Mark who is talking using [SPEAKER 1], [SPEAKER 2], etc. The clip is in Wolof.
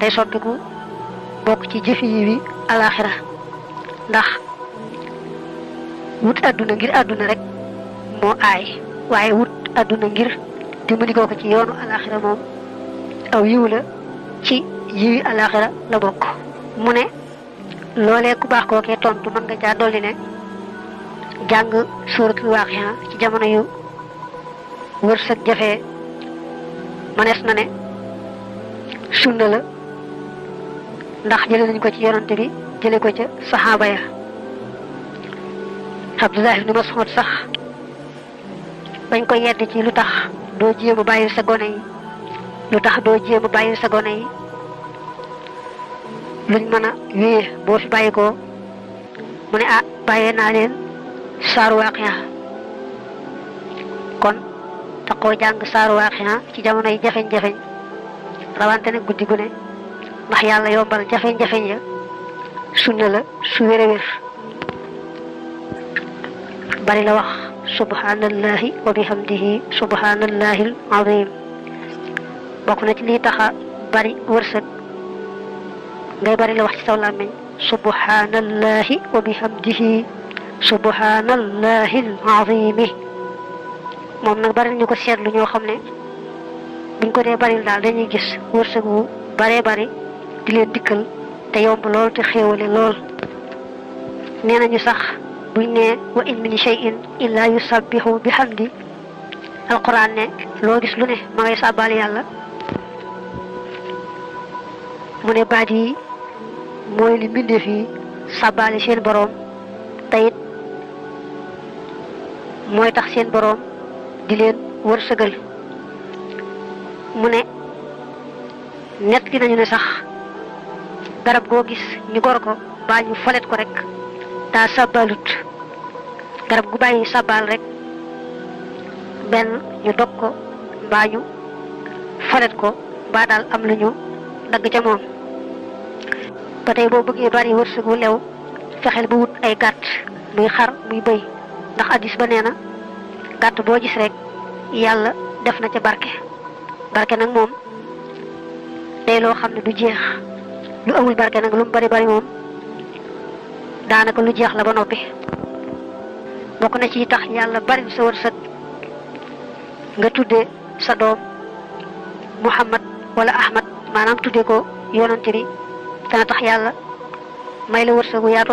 [SPEAKER 1] day soppiku bokk ci jëfi yi wi alaxira ndax wut àdduna ngir àdduna rek moo aay waaye wut àdduna ngir dimbali ko ci yoonu alaxira moom aw yiw la ci yiwi alaxira la bokk. mu ne loolee ku baax kookee tontu mën nga caa dolli ne jàng suuratul waaqi'a ci jamono yu wërsëg jafee mënees na ne sunna la ndax jële nañ ko ci yonante bi jële ko ca saxaaba ya. Abdullah ibn Mas'ud sax bañ ko yedd ci lu tax doo jéem a bàyyi sa gone yi luñ mën a wéye boo fi bàyyi ko mu ne bàyyee naa leen saaru waaqi'a kon taxoo jàng saaru waaqi'a ci jamono yi jafeñ-jafeñ rawante nag guddi gu ne ndax yàlla yombal jafeñ-jafeñ ya sunna la su wér a wér. bari la wax subhanallahi wa bihamdihi subhanallahil azim bokk na ci lii taxa bari wërsëg ngay bari la wax ci saw làmmiñ subhanallahi wa bihamdihi subhanallahil azimi moom nag bari ñu ko seetlu ñoo xam ne buñ ko dee baril daal dañuy gis wërsëg wu baree bari di leen dikkal te yomb lool te xéewale lool. nee nañu sax buñ ne wa in min shay'in illa yusabbihu bihamdi alquran ne loo gis lu ne ma ngay sàbbaal yàlla mu ne baat yi mooy li mbindeef yi sàbbaale seen boroom te it mooy tax seen boroom di leen wërsëgal. mu ne nett li nañu ne sax garab goo gis ñu gor ko baa ñu folet ko rek daa sàbbaalut garab gu bàyyi sàbbaal rek benn ñu dog ko mbaa ñu folet ko mbaa daal am lu ñu dagg ca moom. ba tey boo bëggee bari wërsëg wu lew fexeel ba wut ay gàtt muy xar muy bëy ndax addis ba nee na gàtt boo gis rek yàlla def na ca barke nag moom day loo xam ne du jeex lu amul barke nag lu mu bari bari moom daanaka lu jeex la ba noppi. bokk na ci tax yàlla bari sa wërsëg nga tudde sa doom Muhammad wala Ahmad maanaam tudde ko yonante bi dana tax yàlla may la wërsëgu yaatoo